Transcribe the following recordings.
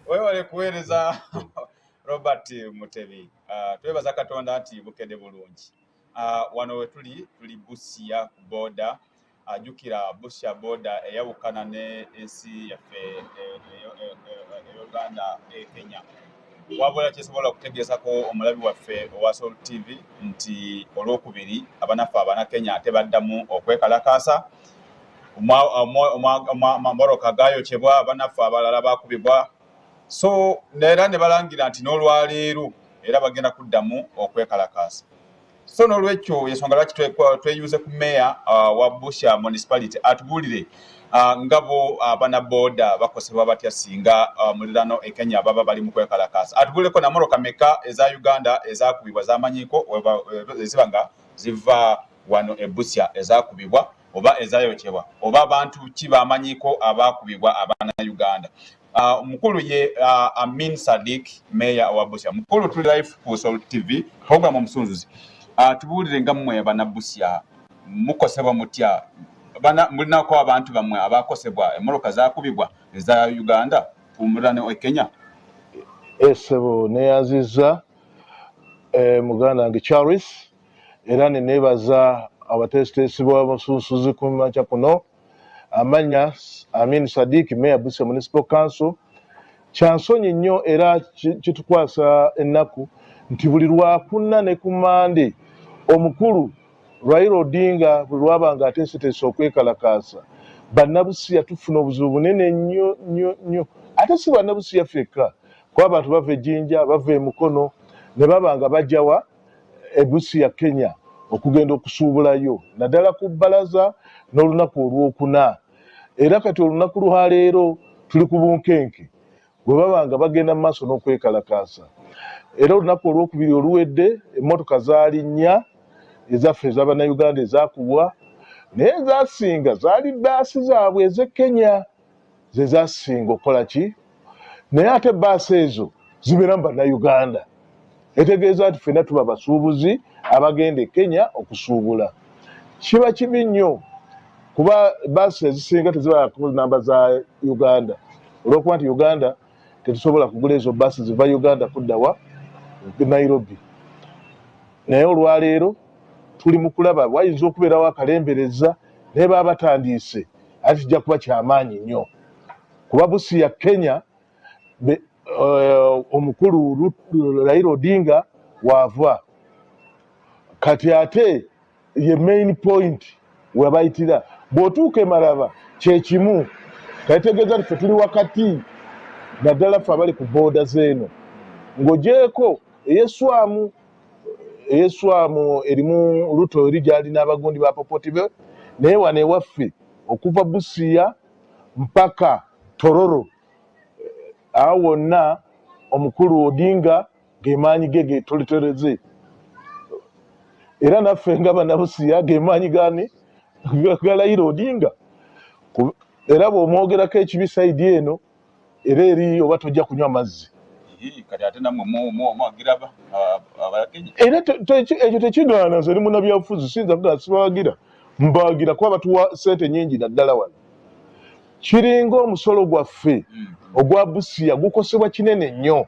Wewale kuweereza, Robert Mutebi. Twebaza Katonda nti bukedde bulungi. Wano we tuli, tuli Busia ku border. Ajjukira Busia border eyawukana ne ensi yaffe ey'Uganda e Kenya. Wabula kyesobola okutegeezako omulabi waffe owa Salt TV nti Olwokubiri abanaffe Abanakenya ate baddamu okwekalakaasa. Amammotoka gayokyebwa, abanaffe abalala bakubibwa, so era ne balangira nti n'olwaleero era bagenda kuddamu okwekalakaasa. So n'olwekyo ensonga lwaki tweyuze ku meya wa Busia Municipality atubuulire nga bo abanaboda bakosebwa batya singa mulirano e Kenya baba bali mu kwekalakaasa. Atubuulireko nammotoka meka eza Uganda ezakubibwa zamanyiiko eziba nga ziva wano e Busia ezakubibwa oba ezayokyebwa, oba abantu ki bamanyiiko abakubibwa abana Uganda. Mukulu ye Amin Sadik, meya wa Busia. Mukulu, tuli live ku Salt TV, program Omusunzuzi. Tubuulire nga mmwe Bannabusia mukosebwa mutya? Bana mulinako abantu bammwe abakosebwa, emmotoka zakubibwa eza Uganda ku muliraano e Kenya? Esebo, neyanziza muganda wange Charles, era neneebaza abateesiteesi b'Abasunsuzi ku makya kuno. Amanya Amin Sadik, Mayor, Busia Municipal Council. Kyansonyi nnyo era kitukwasa ennaku nti buli Lwakuna ne ku Mande omukulu Raila Odinga buli lwaba nga ateeseteese okwekalakaasa, Bannabusiya tufuna obuzibu bunene nnyo nnyo nnyo. Ate si Bannabusiya ffekka, kuba abantu bava e Jinja, bava e Mukono, ne baba nga bajjawa e Busia, Kenya, okugenda okusuubulayo, naddala ku bbalaza n'olunaku Olwokuna. Era kati olunaku lwaleero tuli ku bunkenke bwe baba nga bagenda mu maaso n'okwekalakaasa. Era olunaku Olwokubiri oluwedde emmotoka zaali nnya ezaffe ez'Abannayuganda ezakubwa, naye ezasinga zaali baasi zaabwe ez'e Kenya ze zasinga okukola ki. Naye ate baasi ezo zibeeramu Bannayuganda, etegeeza nti ffenna tuba basuubuzi abagenda e Kenya okusuubula. Kiba kibi nnyo kuba baasi ezisinga tezibaako namba za Uganda, olwokuba nti Uganda tetusobola kugula ezo baasi ziva Uganda kuddawa Nairobi. Naye olwaleero tuli mu kulaba wayinza okubeerawo akalembereza, naye baba batandiise ate kijja kuba kyamaanyi nnyo, kuba Busia, Kenya, omukulu Raila Odinga waava kati ate ye main point webayitira. Bw'otuuka emalaba kyekimu. Kategeeza nti ffe tuli wakati, naddala ffe abali ku booda zeeno, ng'ogyeko eyeswamu eyeswamu erimu Ruto eri gyali n'abagundi ba popoti be. Naye wano ewaffe okuva Busiya mpaka Tororo, awo wonna omukulu Odinga gemaanyi ge getolitereze, era naffe nga Banabusiya gemaanyi gani ga Raila Odinga. Era bw'omwogerako ekibi side eno era eri oba tojja kunywa mazzi. Kati ate nammwe mwagira Abakenya? Era ekyo tekigaana. Nze ndi munnabyabufuzi, siyinza kugaa sibawagira. Mbawagira kuba batuwa sente nyingi, naddala wano kiringa omusolo gwaffe ogwa Busiya gukosebwa kinene nnyo.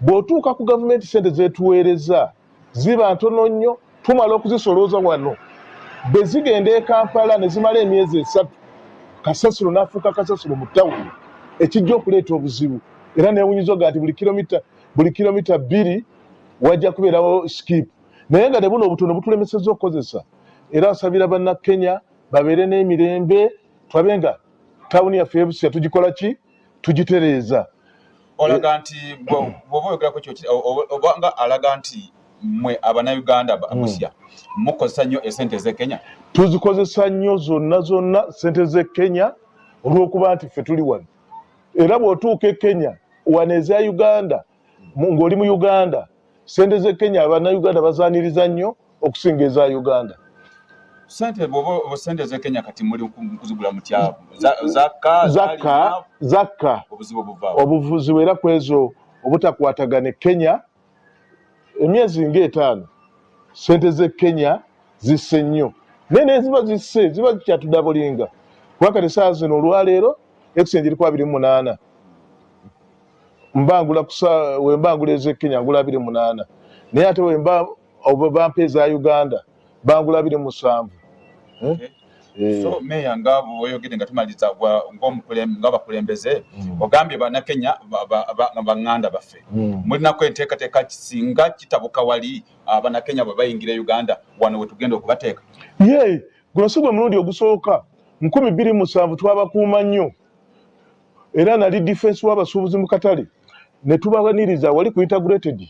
Bw'otuuka ku gavumenti, sente zetuweereza ziba ntono nnyo. Tumala okuzisolooza wano, bwe zigenda e Kampala ne zimala emyezi 3, kasasiro n'afuuka kasasiro mu tawuni, ekijja okuleeta obuzibu. Era newunyiza oga nti buli kilomita 2 wajja kubeerawo skip, naye nga ne buno obutono butulemesezza okukozesa. Era nsabira Bannakenya babeere n'emirembe, tulabe nga tawuni yaffe y'eBusia tugikola ki, tugitereeza. Olaga nti bw'oba oyogerako kyo oba nga alaga nti mmwe Abannayuganda Busia mukozesa nnyo esente ez'e Kenya? Tuzikozesa nnyo zonna zonna sente z'e Kenya, olw'okuba nti ffe tuli wano. Era bw'otuuka e Kenya wano eza Uganda, ng'oli mu Uganda, sente z'e Kenya Abannayuganda bazaaniriza nnyo okusinga eza Uganda. Sente bwoba sente ez'e Kenya kati muli kuzigula mutya? Zakka? Zakka, zakka. Obuzibu buvaawo. Obuvuzi era kwezo obutakwatagana e Kenya emyezi ng'etaano, sente z'e Kenya zisse nnyo, naye naye ziba zisse, ziba zikyatudabulinga, kuba kati saa zino olwaleero exchange eri ku 28. Mbangula kusa wembangula ez'e Kenya ngula 28, naye ate wemba bampa eza Uganda bangula 27. Eh? Eh. So meya, nga bw'oyogedde nga tumaliza, ng'abakulembeze ogambye Bannakenya baŋŋanda baffe, mulinako enteekateeka singa kitabuka wali Abannakenya bwe bayingira Uganda wano we tugenda okubateeka? Ye guno si gwe mulundi ogusooka. 2007 twabakuuma nnyo, era nali defense w'abasuubuzi mu katale ne tubawaniriza wali ku integrated.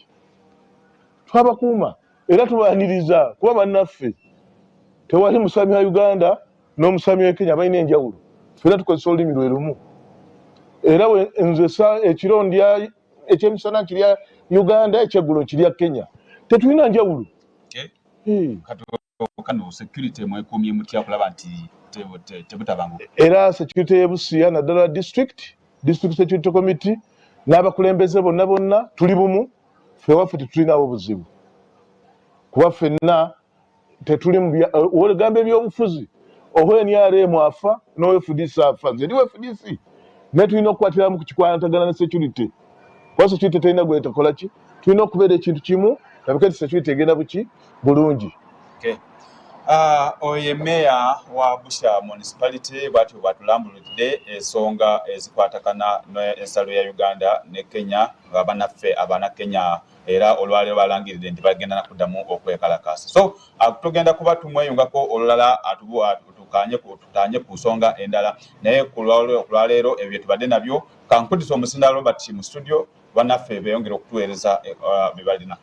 Twabakuuma era tubaniriza kuba bannaffe. Tewali musami wa Uganda n'omusami wa Kenya balina enjawulo, fena tukozesa olulimi lwe lumu. Era nze ekiro ndya ekyemisana nkirya Uganda, ekyeggulo nkirya Kenya, tetulina njawulo. Kano security mwekuumye mutya kulaba nti tebutabanguka? Era security y'eBusia, naddala district security committee n'abakulembeze bonna bonna tuli bumu. Ffe waffe tetulinawo buzibu kuba ffenna tetuli mu gamba ebyobufuzi, oba NRM afa n'owa FDC afa. Nze ndi wa FDC, naye tulina okukwatiramu ku kikwatagana ne security, kuba security terina gwetekola ki. Tulina okubeera ekintu kimu labike nti security egenda buki bulungi. Oyo ye meeya wa Busia Municipality, bwatyo bwatulambuludde ensonga ezikwatagana n'ensalo ya Uganda ne Kenya, nga bannaffe Abannakenya era olwaleero balangiridde nti bagenda nakuddamu okwekalakaasa. So tugenda kuba tumweyungako olulala tutanye ku nsonga endala, naye ku lwaleero ebyo bye tubadde nabyo. Kankudisa omusinda Robert mu studio, bannaffe beeyongere okutuweereza bye balina.